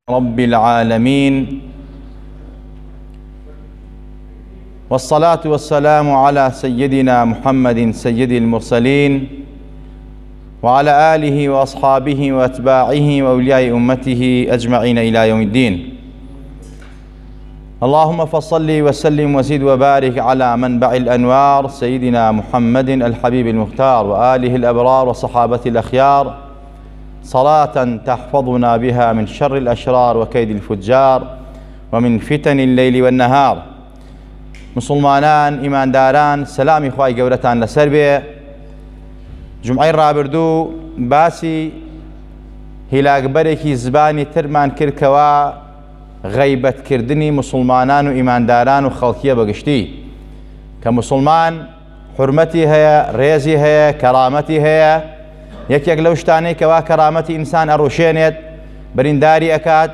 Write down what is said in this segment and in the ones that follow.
رب العالمين والصلاة والسلام على سيدنا محمد سيد المرسلين وعلى آله وأصحابه وأتباعه وأولياء أمته أجمعين إلى يوم الدين اللهم فصل وسلم وزد وبارك على منبع الأنوار سيدنا محمد الحبيب المختار وآله الأبرار وصحابة الأخيار صلاة تحفظنا بها من شر الأشرار وكيد الفجار ومن فتن الليل والنهار مسلمانان ئیمانداران سەلامی خوای گەورەتان لەسەر بێ جمعەی ڕابردوو باسی هیلاکبەرێکی زبانی ترمان کرد کەوا غەیبەتکردنی مسلمانان و ئیمانداران و خەڵکیە بەگشتی کە مسلمان حورمەتی هەیە، ڕێزی هەیە، کەرامەتی هەیە، یەکێک لەو شتانەی کەوا کەرامەتی ئینسان ئەڕوشێنێت، برینداری ئەکات،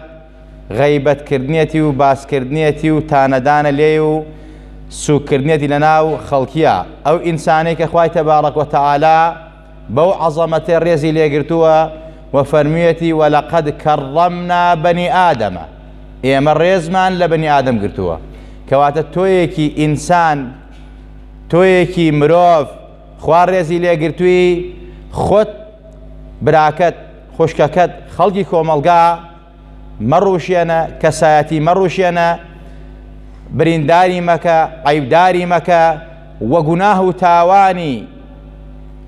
غەیبەت کردنیەتی و باسکردنیەتی و تانەدانە لێی و سوککردنیەتی لەناو خەڵکیە. ئەو ئینسانەی کە خوای تەبارەک وتەعالا بەو عەزەمەتە ڕێزی لێگرتووە و فەرموویەتی ولقد کەڕەمنا بەنی ئادەمە ئێمە ڕێزمان لە بەنی ئادەم گرتووە کەواتە تۆیەکی ئینسان تۆیەکی مرۆڤ خوا ڕێزی لێگرتووی خۆت براکەت خوشکەکەت خەڵکی کۆمەڵگا مەڕوشێنە کەسایەتی مەڕوشێنە برینداری مەکە عیبداری مەکە وە گوناه و تاوانی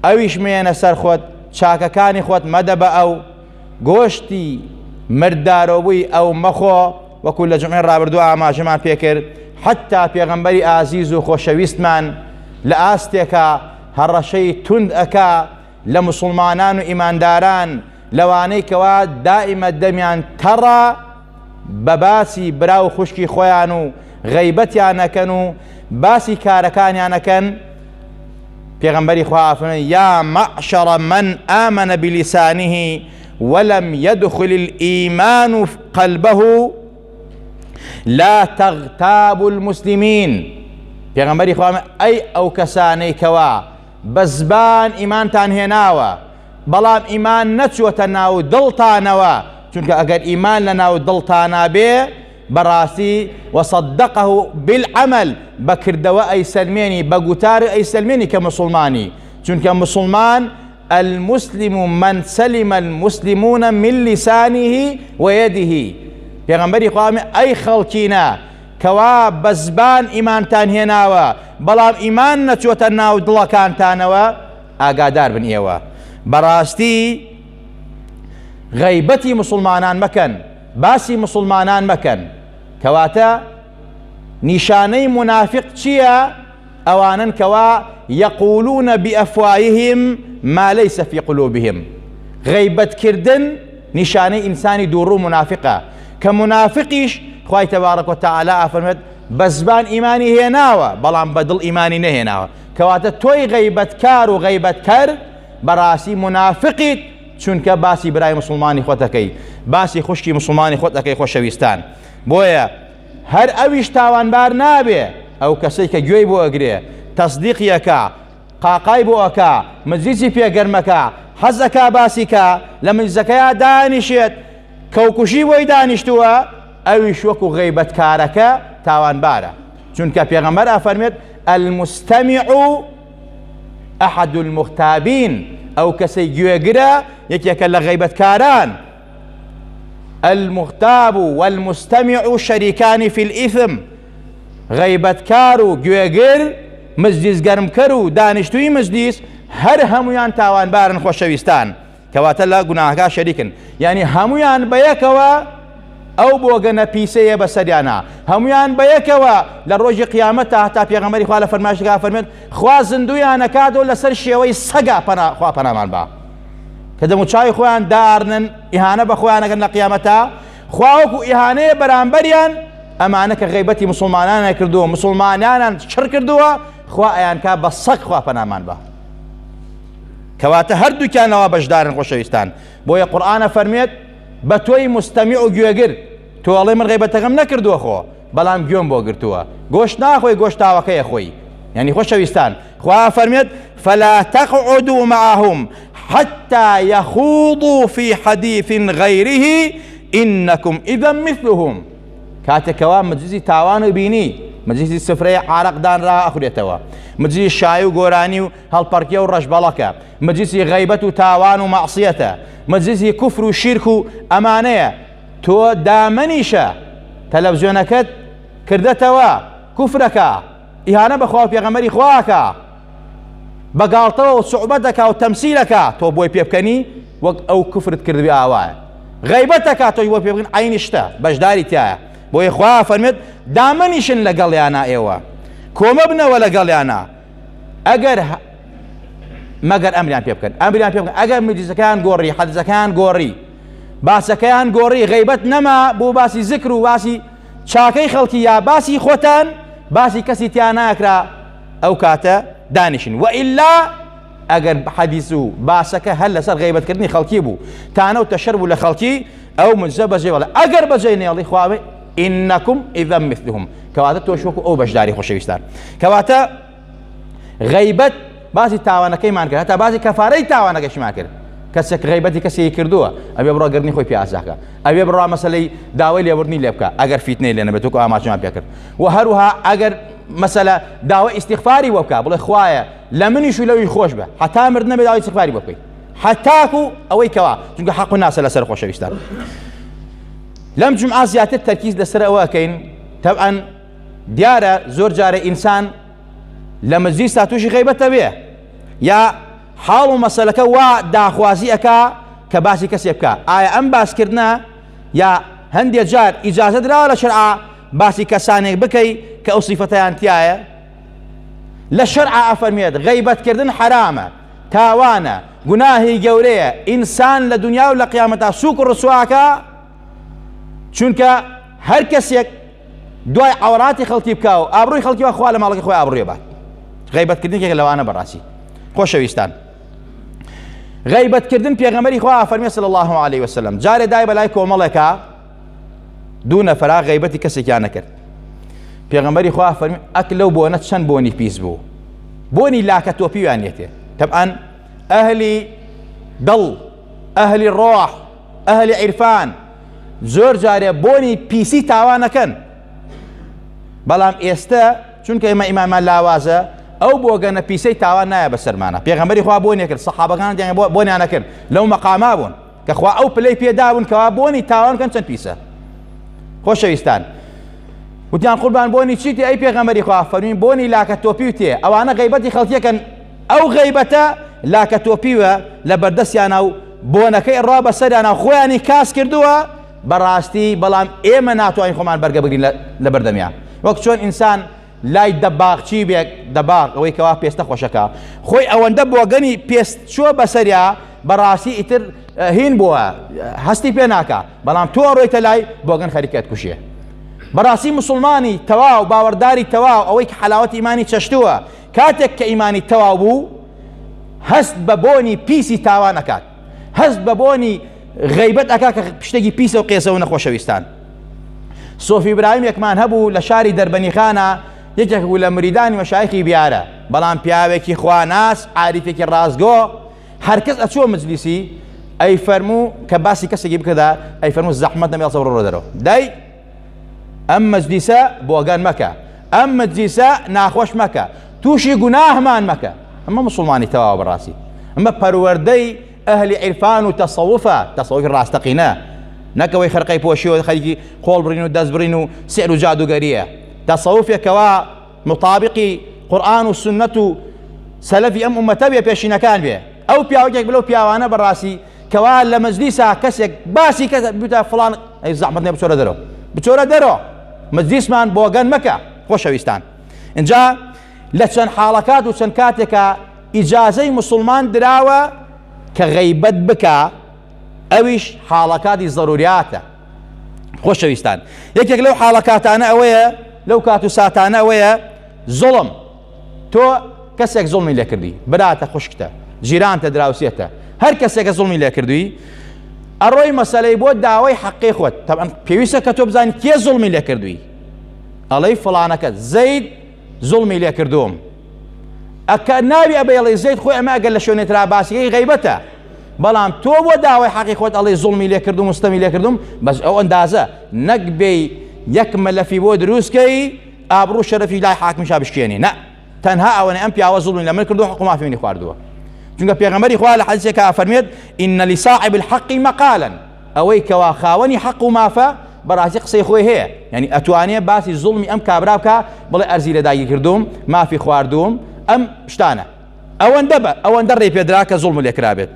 ئەویش مێنە سەر خۆت چاکەکانی خۆت مەدە بە ئەو گۆشتی مردارۆبووی ئەو مەخۆ وەکو لە جومعەی ڕابردوو ئاماژەمان پێکرد حتا پێغەمبەری ئازیز و خۆشەویستمان لە ئاستێکا هەڕەشەی توند ئەکا لە موسڵمانان و ئیمانداران لەوانەی کەوا دائیمە دەمیان تەڕە بە باسی برا و خوشکی خۆیان و غەیبەتیان ئەکەن و باسی کارەکانیان ئەکەن پێغەمبەری خوا ئافرمێ یا معشر من آمن بلسانه ولم يدخل الإيمان قلبه لا تغتاب المسلمين پێغەمبەری خوا ئەی ئەو کەسانەی کەوا بە زبان ئیمانتان هێناوە بەڵام ئیمان نەچووەتە ناو دڵتانەوە چونکە ئەگەر ئیمان لە ناو دڵتانا بێ بەڕاستی وصدقه بالعمل بە کردەوە ئەیسەلمێنی بە گوتار ئەیسەلمێنی کە مسوڵمانی چونکە مسوڵمان المسلم من سلم المسلمون من لسانه ويده پێغەمبەری خوا ئەی خەڵکینە کەوا بە زبان ئیمانتان هێناوە بەڵام ئیمان نەچووەتە ناو دڵەکانتانەوە ئاگادار بن ئێوە بەڕاستی غەیبەتی مسوڵمانان مەکەن باسی موسڵمانان مەکەن کەواتە نیشانەی مونافق چییە؟ ئەوانەن کەوا یەقولون بئەفواههم ما لەیس فی قلوبهم غەیبەتکردن نیشانەی ئینسانی دووڕوو مونافقە کە مونافقیش خوای تەبارەک وتەعالا ئافەرمێت بە زبان ئیمانی هێناوە بەڵام بە دڵ ئیمانی نەهێناوە کەواتە تۆی غەیبەتکار و غەیبەتکەر بەڕاستی مونافقیت چونکە باسی برای موسڵمانی خۆت ئەکەی باسی خوشکی موسڵمانی خۆت ئەکەی خۆشەویستان بۆیە هەر ئەویش تاوانبار نابێ ئەو کەسەی کە گوێی بۆ ئەگرێ تەسدیقی ئەکا قاقای بۆ ئەکا مجلیسی پێ گەرمەکا حەز ئەکا باسی کا لە مجلسەکەیا دانیشێت کەوکوژی بۆی دانیشتووە ئەویش وەکو غەیبەتکارەکە تاوانبارە چونکە پێغەمبەر ئەفەرمێت المستمع احد المغتابین ئەو کەسەی گوێگرە یەکێکە لە غەیبەتکاران المغتاب والمستمع شریکان فی الإثم غەیبەتکار و گوێگر مجلیس گەرمکەر و دانیشتووی مجلیس هەر هەمویان تاوانبارن خۆشەویستان کەواتە لە گوناهەکە شەریکن یعنی هەمویان بەیەکەوە ئەو بۆگەنە پیسەیە بەسەریانە هەمویان بەیەکەوە لە ڕۆژی قیامەت تا هەتا پێغەمبەری خوا لە فەرمایشەکە فەرمێت خوا زیندویان ئەکات و لەسەر شێوەی سەگا پەنا خوا پەنامان با کە دەموچاوی خۆیان دارنن ئیهانە بە خۆیان ئەگەن لە قیامەتا خوا وەکو ئیهانەیە بەرامبەریان ئەمانە کە غیبەتی مسلمانانە کردووە مسلمانانان چڕ کردووە خوا ئەیانکا بە سەگ خوا پەنامان بە کەواتە هەردووکیان لەوە بەشدارن خۆشەویستان بۆیە قورئانە فەرمێت بە تۆی مستەمیع و گوێگر تۆ ئەڵێ من غیبەتەکەم نەکردووە خۆ بەڵام گوێم بۆ گرتووە گۆشت ناخۆی گۆشتاوەکەیە خۆی یعنی خۆشەویستان خوا فەرمێت فلا تقعدوا معهم حتى يخوضوا في حديث غيره إنكم إذا مثلهم. کاتێک کەوا مەجلیسی تاوان و بینی مەجلیسی سفرەی عارەق دانرا ئەخورێتەوە، مەجلیسی شای و گۆرانی و هەڵپەڕکێ و ڕەشبەڵەکە، مەجلیسی غەیبەت و تاوان و مەعسیەتە، مەجلیسی کوفر و شیرک و ئەمانەیە، تۆ دامەنیشە تەلەڤزیۆنەکەت کردەتەوە کوفرەکە، ئیهانە بە خوا و پێغەمبەری خواکە، بە گاڵتەوە و سوعبەت دەکا و تەمسیلەکە، تۆ بۆی پێ بکەنی وەک ئەو کوفرت کردبێ ئاوایە. غەیبەت دەکا تۆی بۆ پێ بکەن عەینی شتە بەشداری تایە. بۆیە خوا فەرمێت دامەنیشن لەگەڵیانە ئێوە کۆمەبنەوە لەگەڵیانە ئەگەر مەگەر ئەمریان پێ بکەن ئەمریان پێ بکەن ئەگەر مجلسەکەیان گۆڕی حەدیسەکەیان گۆڕی باسەکەیان گۆڕی غەیبەت نەما بۆ باسی زکر و باسی چاکەی خەڵکی یا باسی خۆتان باسی کەسی تیا ناکرا ئەو کاتە دانیشن وئیلا ئەگەر حەدیس و باسەکە هەر لەسەر غەیبەتکردنی خەڵکی بوو تانە و تەشەر بوو لە خەڵکی ئەو مجزە بەجێ بەڵێ ئەگەر بەجێ نێڵی خواوێ ئینەکم ئیذا مثلهم کەواتە تۆش وەکو ئەو بەشداری خۆشەویستان. کەواتە غەیبەت باسی تاوانەکەیمان کرد هەتا باسی کەفارەی تاوانەکەشیمان کرد. کەسێک غەیبەتی کەسێکی کردووە ئەبێ بڕوا گردنی خۆی پێ ئازاکە، ئەبێ بڕوا مەسەلەی داوای لێبوردنی لێ بکە ئەگەر فیتنەی لێ نەبێت وەکو ئاماژەمان پێ کرد. و هەروها ئەگەر مەسەلە داوای ئیستیغفاری بۆ بکە بڵێ خوایە لە منیش و لەوی خۆش بە هەتا مردن نەبێ داوای ئیستیغفاری بۆ بکەیت هەتاکو ئەوەی کەوا چونکە حەق و ناسە لەسەر خۆشەویستان. لەم جومعە زیاتر تەرکیز لەسەر ئەوە ئەکەین تەبعەن دیارە زۆر جارە ئینسان لە مەجلیسا تووشی غەیبەتە بێ یا حاڵ و مەسەلەکە وا داخوازی ئەکا کە باسی کەسێ بکە. ئایا ئەم باسکردنە یا هەندێ جار ئیجازە دراوە لە شەرعا باسی کەسانێک بکەی کە ئەو سیفەتەیان تایە؟ لە شەرعا ئەفەرمێت غەیبەتکردن حەرامە، تاوانە، گوناهی گەورەیە، ئینسان لە دنیا و لە قیامەتا سوک و ڕسواکە، چونکە هەر کەسێک دوای عەوراتی خەڵکی بکا و ئابڕووی خەڵکی وا خوا لە ماڵەکەی خۆی ئابڕووی بات. غەیبەتکردن یەکێکە لەوانە بەڕاستی خۆشەویستان. غەیبەتکردن پێغەمبەری خوا فەرمی صلی الله علیه وسلم جارێ دای بەلای کۆمەڵێکا دوو نەفەرا غەیبەتی کەسێکیان نەکرد. پێغەمبەری خوا فەرمی ئەک لەو بۆنە چەند بۆنی پیس بوو، بۆنی لاکە تۆپیویان لێتێ. تەبعەن ئەهلی دڵ، ئەهلی ڕۆح، ئەهلی عیرفان زۆر جارێ بۆنی پیسی تاوانەکەن، بەڵام ئێستا چونکە ئێمە ئیمانمان لاوازە ئەو بۆگەنە پیسەی تاوان نایە بەسەرمانە. پێغەمبەری خوا بۆنی کرد، سەحابەکان بۆنیان نەکرد، لەو مەقاما بوون کە خوا ئەو پلەی پێدابوون کەوا بۆنی تاوان بکەن چەند پیسە. خۆشەویستان وتیان قوربان بۆنی چی تێ ئەی پێغەمبەری خوا؟ فەرمووی بۆنی لاکە تۆپیو تێ. ئەوانە غەیبەتی خەڵکیەکەن، ئەو غەیبەتە لاکە تۆپیوە لە بەردەستیانە و بۆنەکەی ڕا بەسەریانە خۆیانی کاس کردووە بەڕاستی، بەڵام ئێمە ناتوانین خۆمان بەرگە بگرین لە بەردەمیان. وەک چۆن ئینسان لای دەباغچی بێ، دەباغ ئەوەی کەوا پێستە خۆشەکە خۆی ئەوەندە بۆگەنی پێست چووە بەسەریا بەڕاستی ئیتر هین بووە هەستی پێ ناکا، بەڵام تۆ ڕۆیتە لای بۆگەن خەریکەت کوشێ. بەڕاستی مسلمانی تەواو باوەڕداری تەواو ئەوەی کە حەلاوەتی ئیمانی چەشتووە کاتێک کە ئیمانی تەواو بوو هەست بە بۆنی پیسی تاوان ئەکات، هەست بە بۆنی غەیبەت ئەکا کە شتێکی پیسە و قێزەونە. خۆشەویستان سۆفی ئیبراهیمێکمان هەبوو لە شاری دەربەنیخانە، یەکێک بوو لە مریدانی مەشایخی بیارە، بەڵام پیاوێکی خواناس، عاریفێکی ڕاستگۆ، هەرکەس ئەچووە مجلیسی ئەی فەرموو کە باسی کەسێکی بکەدا ئەی فەرموو زەحمەت نەبێ هەڵسە بڕۆ دەرەوە، دای ئەم مەجلیسە بۆگەن مەکە، ئەم مەجلیسە ناخۆش مەکە، تووشی گوناهمان مەکە. ئەمە مسلمانی تەواوە بەڕاستی، ئەمە پەروەردەی ئەهلی عیرفان و تەسەوفە، تەسەوفی ڕاستەقینە، نەکەوەی خرقەی پۆشیەوە خەریکی قۆڵ بڕین و دەست بڕین و سعر و جادوگەریە. تەسەوفێکەوە مطابقی قورئان و سوننەت و سەلەفی ئەم ئومەتە بێ، پێشینەکان بێ. ئەو پیاوێک بلەو پیاوانە بەڕاستی کەوا لە مەجلیسا کەسێک باسی کەس بوتە فڵان ئەی زەحمەت نیە بچۆرە دەرەوە، بچۆرە دەرەوە، مەجلیسمان بۆگەن مەکە. خۆشەویستان اینجا لە چەند حاڵەکات و چەند کاتێکە ئیجازەی مسلمان دراوە کە غەیبەت بکە، ئەویش حاڵەکاتی زەروریاتە. خۆشەویستان یەکێک لەو حاڵەکاتانە ئەوەیە، لەو کات و ساتانە ئەوەیە زوڵم. تۆ کەسێک زوڵمی لێکردی، براتە، خوشکتە، جیرانتە، دراوسێتە، هەر کەسێکە زوڵمی لێکردووی ئەڕۆی مەسەلەی بۆ داوای حەقی خۆت. تەبعەن پێویستە کە تۆ بزانی کێ زوڵمی لێکردووی. ئەڵێی فڵانەکە زەید زوڵمی لێکردووم، ئەکە ناوی ئەبەیڵێ زەید خۆی، ئەمە ئەگەر لە شوێنێترا باسیەکەی غەیبەتە. بەڵام تۆ بۆ داوای حەقی خۆت ئەڵێی زوڵمی لێ کردوم و ستەمی لێ کردوم، بەس ئەو ئەندازە نەک بێی یەک مەلەفی بۆ دروست کەی ئابڕوو شەرەفی لای حاکمیشا بشکێنی، نا تەنها ئەوەنە ئەم پیاوە زوڵمی لە من کردو حەق و مافی منی خواردووە. چونکە پێغەمبەری خوا لە حەدیسێکا ئەفەرمێت إن لصاحب الحق مقالا، ئەوەی کەوا خاوەنی حەق و مافە بەڕاستی قسەی خۆی هەیە، یعنی ئەتوانێ باسی زوڵمی ئەم کابرا بکا بڵێ ئەرزی لە داگیر کردوم، مافی خواردوم، ئەم شتانە. ئەوەندە بە ئەوەندە ڕێ پێدرا کە زوڵم لێ کرابێت.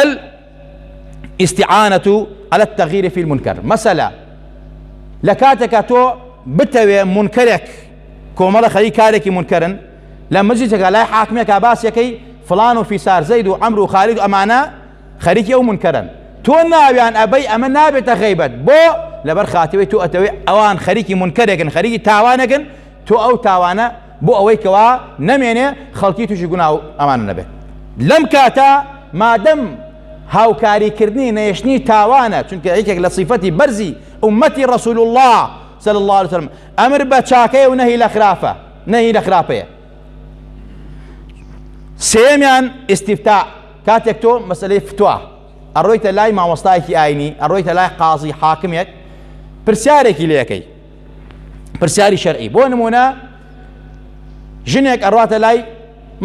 الاستعانة على التغيير في المنكر، مەسەلە لە کاتێکا تۆ بتەوێ مونکەرێک کۆمەڵە خەریک کارێکی مونکەرن لە مەجلیسێکا لای حاکمێکا باسیەکەی فڵان و فیسار زەید و عەمر و خالید و ئەمانە خەریکی ئەو مونکەرن تۆ ناویان ئەبەی ئەمە نابێتە غەیبەت بۆ لەبەر خاتەوەی تۆ ئەتەوێ ئەوان خەریکی مونکەرێکن خەریکی تاوانێکن تۆ ئەو تاوانە بۆ ئەوەی کەوا نەمێنێ خەڵکی تووشی گوناه و ئەمانە نەبێت لەم کاتە مادەم هاوکاریکردنی نەهێشتنی تاوانە چونکە یەکێک لە سیفەتی بەرزی ئومەتی ڕەسول الله صلی الله علیه وسلم ئەمر بە چاکەیە و نەهی لە خراپە نەهی لە خراپەیە. سێیەمیان ئیستیفتاء، کاتێک تۆ مەسەلەی فتوا ئەڕۆیتە لای مامۆستایەکی ئاینی ئەڕۆیتە لای قازی حاکمێک پرسیارێکی لێکەی پرسیاری شەرعی بۆ نمونە ژنێک ئەڕاتە لای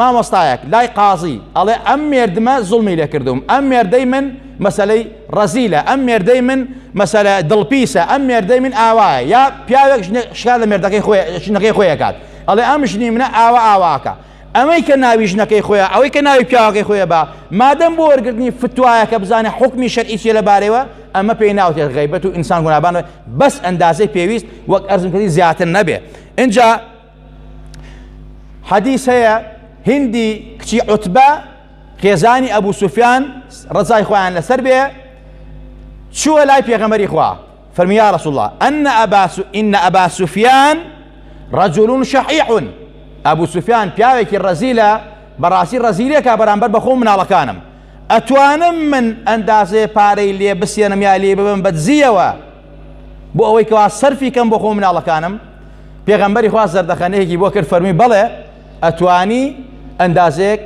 مامۆستایەک لای قازی ئەڵێ ئەم مێردمە زوڵمی لێکردوم ئەم مێردەی من مەسەلەی ڕەزیلە ئەم مێردەی من مەسەلە دڵپیسە ئەم مێردەی من ئاوایە یا پیاوێک شکار لە مێردەکەی خۆی ژنەکەی خۆیەکات ئەڵێ ئەم ژنی منە ئاوا ئاواکە ئەمەی کە ناوی ژنەکەی خۆیە ئەوەی کە ناوی پیاوەکەی خۆیە بە مادەم بۆ وەرگرتنی فتوایەکە بزانێ حوکمی شەرعی چیە لەبارەیەوە ئەمە پێی ناوتێت غەیبەت و ئینسان گونابان بەس ئەندازەی پێویست وەک ئەرزم کردی زیاتر نەبێ. ئینجا حەدیث هەیە هندی کچی عوتبە خێزانی ئەبوو سوفیان ڕەزای خۆیان لەسەر بێ چووە لای پێغەمبەری خوا فەرمی یا رسول الله أن أبا إن أبا سفیان رجل شحیح، ئەبوو سوفیان پیاوێکی ڕەزیلە بەڕاستی ڕەزیلێکە بەرامبەر بە خۆم مناڵەکانم ئەتوانم من ئەندازەیە پارەی لێ بسێنم یا لێ ببم بە دزیەوە بۆ ئەوەی کەوا سەرفی کەم بۆ خۆم مناڵەکانم؟ پێغەمبەری خوا زەردەخەنەیەکی بۆ کرد فەرمی بەڵێ ئەتوانی ئەندازەیەک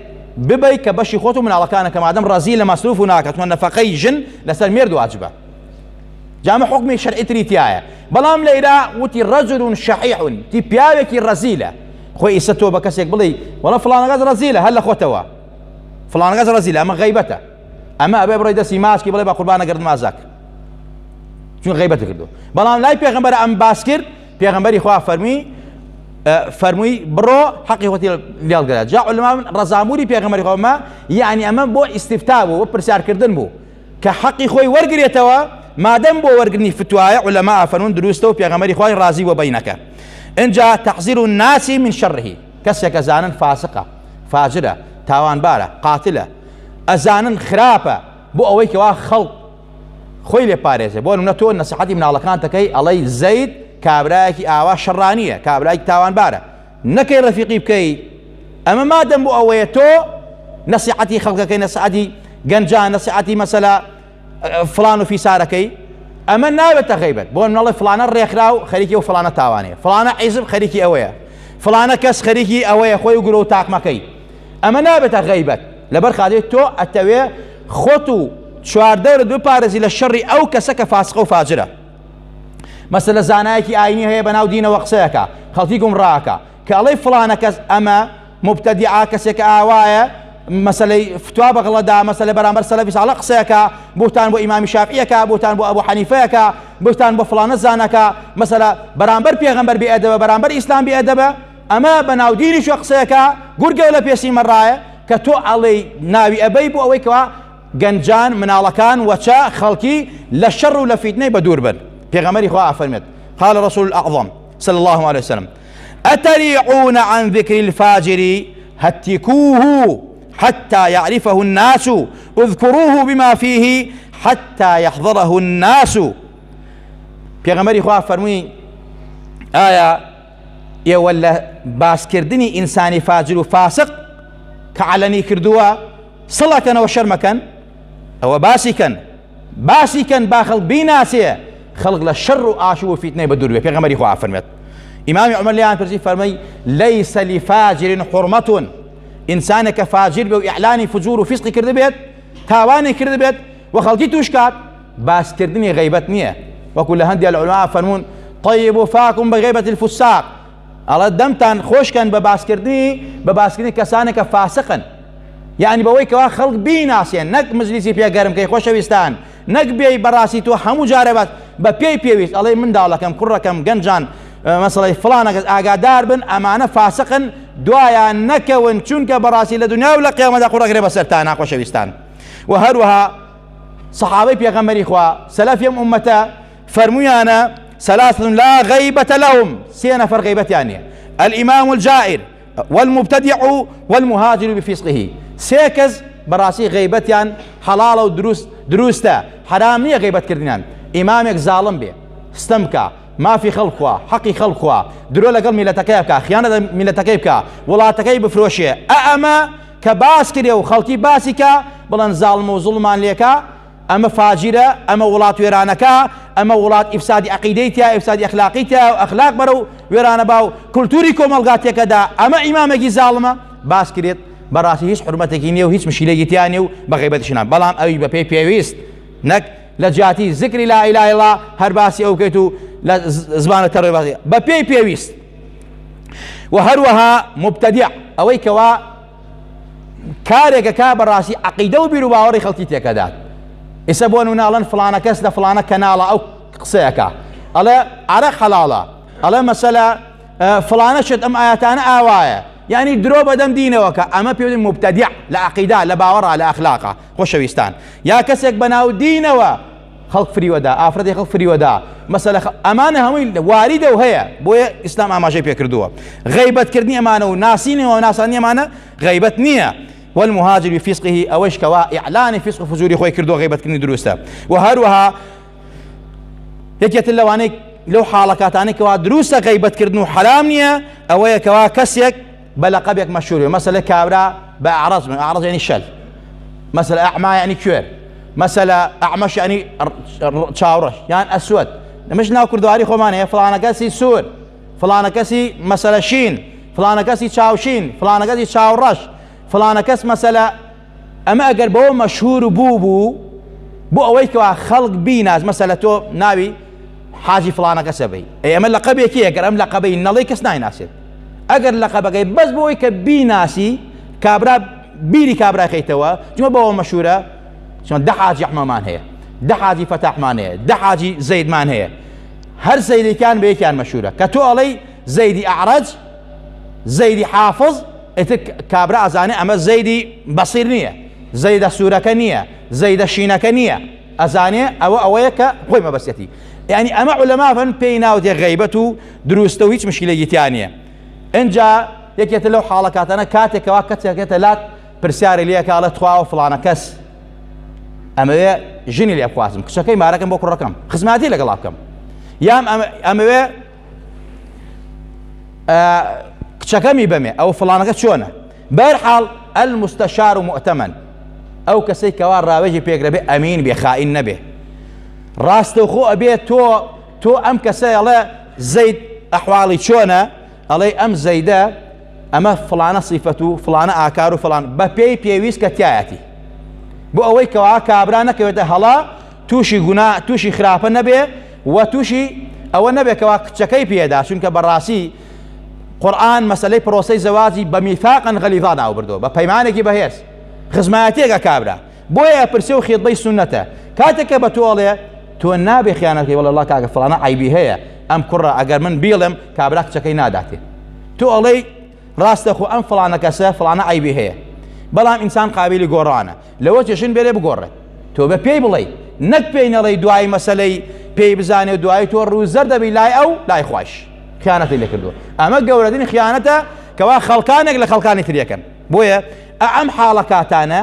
ببەی کە بەشی خۆت و مناڵەکانە کە مادەم ڕازی لە مەسروف و ناکات چونکە نەفەقەی ژن لەسەر مێرد واجبە جامە حکمی شەرعی تری تایە بەڵام لەیرا وتی ڕەجل شەحیح تی پیاوێکی ڕەزیلە خۆی ئیسە تۆ بە کەسێک بڵێ وەڵا فڵانەکەس ڕەزیلە هەر لە خۆتەوە فڵانەکەس ڕەزیلە ئەمە غەیبەتە ئەمە ئەبێ بڕۆی دەستی ماسکی بڵێ بە قوربانە گردن مازاک چون غیبەت کردو بەڵام لای پێغەمبەر ئەم باس کرد پێغەمبەری خوا فەرمی فەرمووی بڕۆ حەقی خۆتی لێڵگرە جا علما ڕەزاموری پێغەمبەری خوا ما یعنی ئەمە بۆ ئیستیفتا بوو بۆ پرسیارکردن بوو کە حەقی خۆی وەرگرێتەوە مادەم بۆ وەرگرنی فتوایە علما ئەفەرموون دروستە و پێغەمبەری خوای ڕازی بۆ بینەکە ئینجا تحذیر الناس من شره کەسێکە زانن فاسقە فاجرە تاوانبارە قاتلە ئەزانن خراپە بۆ ئەوەی کەوا خەڵک خۆی لێ پارێزێ بۆ نمونە تۆ نەسیحەتی مناڵەکان دەکەی ئەڵێی زەید کابرایەکی ئاوا شەڕانییە کابرایەکی تاوانبارە نەکەی ڕەفیقی بکەی ئەمە مادەم بۆ ئەوەیە تۆ نەسیحەتی خەڵکەکەی نەسیحەتی گەنجان نەسیحەتی مەسەلا فلان و فیسارەکەی ئەمە نابێتە غیبەت بۆ نەڵێ فلانە ڕێکخراو خەریکی و فلانە تاوانەیە فلانە حیزب خەریکی ئەوەیە فلانە کەس خەریکی ئەوەیە خۆی و گرۆ و تاقمەکەی ئەمە نابێتە غەیبەت لەبەر خاتری تۆ ئەتەوێ خۆت و چواردەورت بپارێزی لە شەڕی ئەو کەسە کە فاسقە و فاجرە. مەسەلە زانایەکی ئاینی هەیە بەناو دینەوە قسەیەکە خەڵکی گومڕاکە کە ئەڵێ فڵانە کەس ئەمە مبتەدیعە کەسێکە ئاوایە مەسەلەی فتوا بەغڵەدا مەسەلە بەرامبەر سەلەفی ساڵە قسەیەکە بوتان بۆ ئیمامی شافعیەکە بوتان بۆ ئەبو حەنیفەیەکە بوتان بۆ فڵانە زانەکە مەسەلە بەرامبەر پێغەمبەر بێئەدەبە بەرامبەر ئیسلام بێئەدەبە ئەمە بە ناو دینیشوە قسەیەکە گورگەو لە پێسی مەڕایە کە تۆ ئەڵێی ناوی ئەبەی بۆ ئەوەی کەوا گەنجان مناڵەکان وەچە خەڵکی لە شەڕ و لە فیتنەی بە دوور بن. پێغەمبەری خوا ئەفەرمێت قال رسول الأعظم صلى الله عليه وسلم أتريعون عن ذكر الفاجر هتكوه حتى يعرفه الناس اذكروه بما فيه حتى يحضره الناس. پێغەمبەری خوا فەرمووی ئایا ئێوە لە باسکردنی ئینسانی فاجر و فاسق کە عەلەنی کردووە سڵەکەنەوە شەرمەکەن ئەوە باسی کەن باسی کەن با خەڵک بیناسێ خەڵک لە شەڕ و ئاشوب و فیتنەی بە دوور بێ. پێغەمبەری خوا فەرمێت ئیمامی عومەر لێیان پرسی فەرمەی لەیسە لفاجر حرمەتون، ئینسانێک کە فاجر بێ و ئیعلانی فجور و فسقی کردبێت تاوانی کردبێت و خەڵکی توش کات باسکردنی غیبەت نییە وەکو لە هەندێک لە عولەما فەرموون طیبوا فاکم بغیبة الفساق ئەڵێ دەمتان خۆشکەن بە باسکردنی بە باسکردنی کەسانێک کە فاسقن یعنی بەوەی کەوا خەڵک بیناسێن نەک مجلیسی پێ گەرم کەی خۆشەویستان نەک بێی بەڕاستی تۆ هەموو جارێ بات بە پێی پێویست ئەڵێ منداڵەکەم کوڕەکەم گەنجان مەسەڵی فڵانەکەس ئاگادار بن ئەمانە فاسقن دوایان نەکەون چونکە بەڕاستی لە دنیا و لە قیامەتدا قوڕەگرێ بەسەرتانا خۆشەویستان و هەروەها صحابەی پێغەمبەری خوا سەلەفی ئەم ئومەتە فەرموویانە ثلاثة لا غيبة لهم سێ نەفەر غیبەتیان نییە الإمام الجائر والمبتدع والمهاجر بفسقه سێ کەس بەڕاستی غیبەتیان حەڵاڵە و دروست دروستە حرام نییە غیبەتکردنیان ئیمامێک زاڵم بێ ستەم بکا مافی خەڵک خوا حەقی خەڵک خوا درۆ لەگەڵ میلەتەکەی بکا خیانەت لە میلەتەکەی بکا وڵاتەکەی بفرۆشێ ئە ئەمە کە باس کرێ و خەڵکی باسی کا بڵێن زاڵم و زوڵمان لێکا ئەمە فاجیرە ئەمە وڵات وێرانەکە ئەمە وڵات ئیفسادی عەقیدەی تیا ئیفسادی ئەخلاقی تیا و ئەخلاق بەرەو وێرانە باو کولتوری کۆمەڵگا تێکەدا ئەمە ئیمامێکی زاڵمە باس کرێت بەڕاستی هیچ حرمەتێکی نییە و هیچ مشیلێکی تیا نییە و بە غیبەتیش نا بەڵام ئەویش بەپێی پێویست نەک لە جیاتی زکری لا اله الا الله هەر باسی ئەو بکەیت و لە زمانە تەڕێ باسی بەپێی پێویست و هەروەها مبتدع ئەوەی کەوا کارێکە کا بەڕاستی عقیدە و بیر و باوەڕی خەڵکی تێکەدات ئێستا بۆ نوناڵەن فلانە کەس لە فلانە کەناڵە ئەو قسەیەکە ئەڵێ عرق حەڵاڵە ئەڵێ مەسەلە فلانە شت ئەم ئاەتانە ئاوایە یعنی درۆ بەدەم دینەوە کە ئەمە پێ مبتدع لە عقیدا لە باوەڕا لە ئەخلاقا خۆشەویستان یا کەسێک بەناو دینەوە خەڵک فریوەدا ئافرەتی خەڵک فریوەدا مەسەلە ئەمانە هەمووی واریدە و هەیە بۆیە ئیسلام ئاماژەی پێکردووە غەیبەتکردنی ئەمانە و ناسینەوە ناسانی ئەمانە غەیبەت نییە والمهاجر بفسقه ئەوەش کەوا ئیعلانی فسق و فجوری خۆی کردووە غەیبەتکردنی دروستە و هەروەها یەکێتر لەوانەی لەو حاڵەکاتانەی کەوا دروستە غەیبەتکردن و حەرام نییە ئەوەیە کەوا کەسێک بە لەقەبێک مەشهور بێ مەسەلە کابرا بە ئەعرەج من ئەعرەج یعنی شەل مەسەلە ئەعما یعنی کوێر مەسەلە ئەعمەش یعنی چاوڕەش یان ئەسوەد ئەمەش ناو کوردواری خۆمان هەیە فڵانە کەسی سوور فڵانە کەسی مەسەلە شین فڵانە کەسی چاوشین فڵانە کەسی چاوڕەش فڵانە کەس مەسەلە ئەمە ئەگەر بەوە مەشهور بوو بوو بۆ ئەوەی کەوا خەڵک بیناز مەسەلە تۆ ناوی حاجی فڵانە کەسە بی ئەی ئەمە لەقەبێکی ئەگەر ئەم لەقەبەی نەڵێ کەس نایناسێت ئەگەر لەقەبەکەی بەس بۆی کە بیناسی کابرا بیری کابرا خەیتەوە چونکە بەوە مەشهورە چۆن دە حاجی ئەحمەمان هەیە دە حاجی فەتاحمان هەیە دە حاجی زەیدمان هەیە هەر زەیدێکیان بە یەکیان مەشهورە کە تۆ ئەڵێی زەیدی ئەعرەج زەیدی حافظ ئیتر کابرا ئەزانێ ئەمە زەیدی بەسیر نییە زەیدە سوورەکە نییە زەیدە شینەکە نییە ئەزانێ ئەوە ئەوەیە کە خۆی مەبەستێتی یعنی ئەمە عولەما فەن پێی ناوتێ غەیبەت و دروستە و هیچ مشکلێکی تیا نییە ئینجا یەکێتە لەو حاڵەکاتانە کاتێکەوە کەسێکێتە لات پرسیاری لێکا ئەڵێ تخواوە فڵانە کەس ئەمەوێ ژنی لێ بخوازم کچەکەی مارەکەم بۆ کوڕەکەم خزماتی لەگەڵا بکەم یان ئەمەوێ کچەکەمی بەمێ ئەو فڵانەکە چۆنە بەرحاڵ المستشار مؤتمن ئەو کەسەی کەوا ڕاوێژی پێکرە بێ ئەمین بێ خائین نەبێ ڕاستەوخۆ ئەبێ تۆ تۆ ئەم کەسە ئەڵێ زەید ئەحواڵی چۆنە ئەڵێ ئەم زەیدە ئەمە فڵانە سیفەت و فڵانە ئاکار و فڵان بە پێی پێویست کە تایەتی بۆ ئەوەی کەوا کابرا نەکەوێتە هەڵا تووشی گونا تووشی خراپە نەبێ و تووشی ئەوە نەبێ کەوا کچەکەی پێدا چونکە بەڕاستی قورآن مەسلەی پرۆسەی زەواجی بە میثاقا غەلیظا ناو بردووە بە پەیمانێکی بەهێز خزمایەتیەکە کابرا بۆیە ئەپرسێ و خیتبەی سوننەتە کاتێک کە بە تۆ ئەڵێ تۆ نابێ خیانەت بکەی وەڵا کاکە فڵانە عەیبی هەیە ئەم کوڕە ئەگەر من بیڵێم کابرا کچەکەی ناداتێ تۆ ئەڵێی ڕاستە خۆ ئەم فڵانە کەسە فڵانە عەیبی هەیە بەڵام ئینسان قابلی گۆڕانە لەوە چێشن بێرێ بگۆڕێت تۆ بە پێی بڵێ نەک پێی نەڵێی دوای مەسەلەی پێی بزانێ و دوایی تۆ ڕوو زەرد دەبی لای ئەو لای خوایش خیانەتی لێ کردووە ئەمە گەورەترین خیانەتە کەوا خەڵکانێک لە خەڵکانی تریەکەن بۆیە ئەم حاڵە کاتانە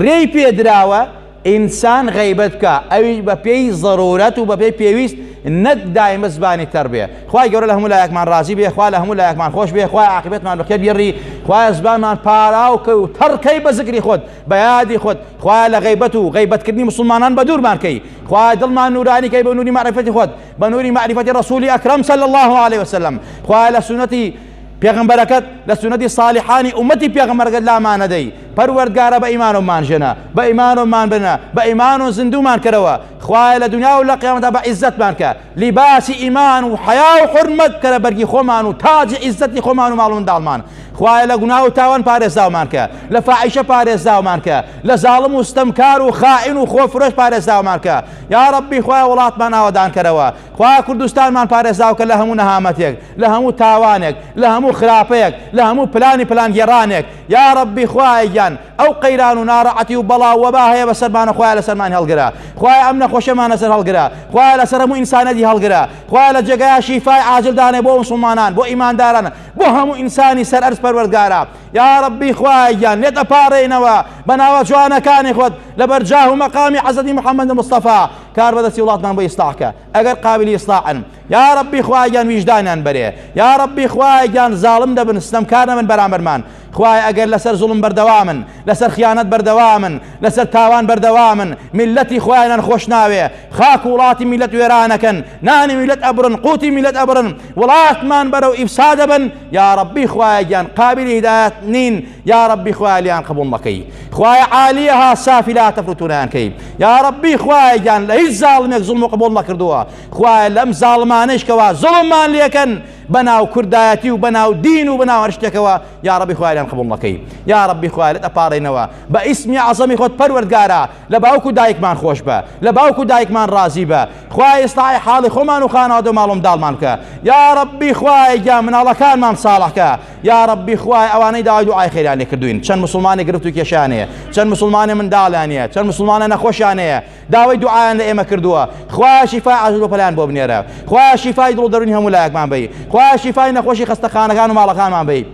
ڕێی پێدراوە ئینسان غەیبەت بکا ئەویش بە پێی زەرورەت و بە پێی پێویست نەک دایمە زبانی تەڕ بێ خوای گەورە لە هەموو لایەکمان ڕازی بێ خوا لە هەموو لایەکمان خۆش بێ خوای عاقبەتمان بەخێر بگێڕی خوایە زبانمان پاراو کەی و تەڕ کەی بە زکری خۆت بە یادی خۆت خوایە لە غەیبەت و غەیبەتکردنی موسڵمانان بە دوورمان کەی خوایە دڵمان نورانی کەی بە نوری مەعریفەتی خۆت بە نوری مەعریفەتی ڕەسولی ئەکرەم صلی الله علیه وسلم خوایە لە سوننەتی پێغەمبەرەکەت لە سوننەتی ساڵحانی ئومەتی پێغەمبەرەکەت لامان نەدەی پەروەردگارە بە ئیمان و مانژێنە بە ئیمان و مان بنە بە ئیمان و زیندوومان کەرەوە خوایە لە دنیا و لە قیامەتدا بە عیزەتمان کە لیباسی ئیمان و حەیا و حورمەت بکەرە بەرگی خۆمان و تاجی عیزەتی خۆمان و ماڵ و منداڵمان خوایە لە گوناه و تاوان پارێزاومان کە لە فاحیشە پارێزاومان کە لە زاڵم و ستەمکار و خائین و خۆفرۆش پارێزاومان کە یا ڕەبی خوایە وڵاتمان ئاوەدان کەرەوە خوایە کوردستانمان پارێزاو کە لە هەموو نەهامەتێک لە هەموو تاوانێک لە هەموو خراپەیەک لە هەموو پلانی پلانگێڕانێک یا ڕەبی خوایە گیان ئەو قەیران و ناڕەحەتی و بەڵا و وەبا هەیە بەسەرمانە خوایە لەسەرمانی هەڵگرە خوایە ئەم نەخۆشیەمان لەسەر هەڵگرە خوایە لەسەر هەموو ئینسانەتی هەڵگرە خوایە لە جێگای شیفای عاجل دانێ بۆ موسڵمانان بۆ ئیمانداران بۆ هەموو ئینسانی سەر ئەرز پەروەردگارا یا ڕەبی خوایە گیان لێت ئەپاڕێینەوە بە ناوە جوانەکانی خۆت لەبەر جاه و مەقامی حەزرەتی محەممەد مستەفا کار بەدەستی وڵاتمان بۆ ئیسلاح کە ئەگەر قابلی ئیسلاحن یا ڕەبی خوایە گیان ویژدانیان بەرێ یا ڕەبی خوایە گیان زاڵم دەبن ستەمکار نەبن بەرامبەرمان خوایە ئەگەر لەسەر زوڵم بەردەوامن لەسەر خیانەت بەردەوامن لەسەر تاوان بەردەوامن میللەتی خۆیانیان خۆش ناوێ خاک و وڵاتی میللەت وێرانەکەن نانی میللەت ئەبڕن قوتی میللەت ئەبڕن وڵاتمان بەرەو ئیفسا دەبن یا ڕەبی خوایە گیان قابلی هیدایەت نین یا ڕەبی خوایە لیان قبوڵ مەکەی خوایە عالیەها سافلا تەفروتونیان کەی یا ڕەبی خوایە گیان لە هیچ زاڵمێک زوڵم و قبوڵ نەکردووە خوایە لەم زاڵمانەیش کەوا زوڵممان لێکەن بەناو کوردایەتی و بەناو دین و بەناو هەر شتێکەوە یا ڕەبی خوایە لێیان قبوڵ نەکەی یا ڕەبی خوایە لێت ئەپاڕێینەوە بە ئیسمی عەزەمی خۆت پەروەردگارا لە باوک و دایکمان خۆش بە لە باوک و دایکمان ڕازی بە خوایە ئیسلاحی حاڵی خۆمان و خانەوادە و ماڵ و منداڵمان بکە یا ڕەبی خوایە گیان مناڵەکانمان ساڵح کە یا ڕەبی خوایە ئەوانەی داوای دوعای خێریان لێ کردوین چەند موسڵمانی گرفت و کێشیان هەیە چەند موسڵمانی منداڵیان هەیە چەند موسڵمانە نەخۆشیان هەیە داوای دوعایان لە ئێمە کردووە خوایە شیفای عاجل و پەلایان بۆ بنێرە خوایە شیفای دڵ و دەروونی هەموو لایەکمان بەی خوایە شیفای نەخۆشی خەستەخانەکان و ماڵەکانمان بەی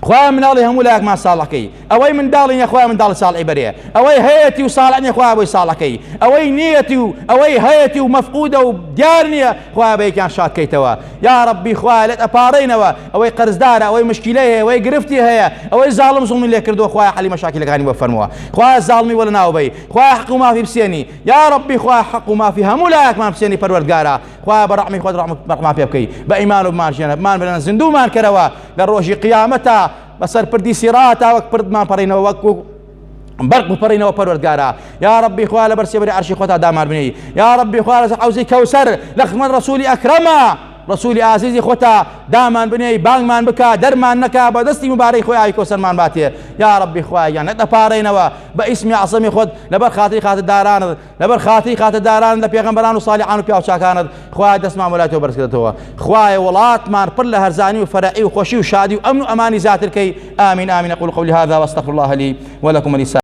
خوایە مناڵی هەموو لایەکمان ساڵەکەی ئەوەی منداڵی نیە خوایە منداڵی ساڵحی بەرێ ئەوەی هەیەتی و ساڵح نیە خوایە بۆی ساڵەکەی ئەوەی نیەتی و ئەوەی هەیەتی و مەفقودە و دیار نییە خوایە بە یەکیان شاد کەیتەوە یا ڕەبی خوایە لێت ئەپاڕێینەوە ئەوەی قەرزدارە ئەوەی مشکیلەی هەیە ئەوەی گرفتی هەیە ئەوەی زاڵم زوڵمی لێ کردووە خوایە حەلی مەشاکیلەکانی بۆ فەرمووە خوایە زاڵمی وە لەناو بەی خوایە حەق و مافی بسێنی یا ڕەبی خوایە حەق و مافی هەموو لایەکمان بسێنی پەروەردگارا خوایە بە ڕەحمی خۆت ڕەحمان پێ بکەی بە ئیمان و بمانژێنە بمان بنە زیندوومان کەرەوە لە ڕۆژی قیامەتا بەسەر پردی سیڕاتا وەک پردمان پەڕینەوە وەک بەرق بپەڕینەوە پەروەردگارا یا ڕەبی خوا لەبەر سێبەری عەرشی خۆتا دامان بنێی یا ڕەبی خوا لەسەر حەوزی کەوسەر لە خزمەت ڕەسوولی ئەکرەمە ڕەسوولی ئازیزی خۆتا دامان بنێی بانگمان بکا دەرمان نەکا بە دەستی مبارەی خۆی ئاوی کەوسەرمان باتێ یا ڕەبی خوایە گیان نەتەپارێنەوە بە ئیسمی عەزەمی خۆت لەبەر خاتری خاتردارانت لەبەر خاتری خاتردارانت لە پێغەمبەران و ساڵحان و پیاوچاکانت خوایە دەستمان بۆ لای تۆ بەرز کردەوە خوایە وڵاتمان پڕ لە هەرزانی و فەرەعی و خۆشی و شادی و ئەمن و ئەمانی زیاتر کەی آمین آمین أقول قولي هذا واستغفر الله لي ولكم ولسائر.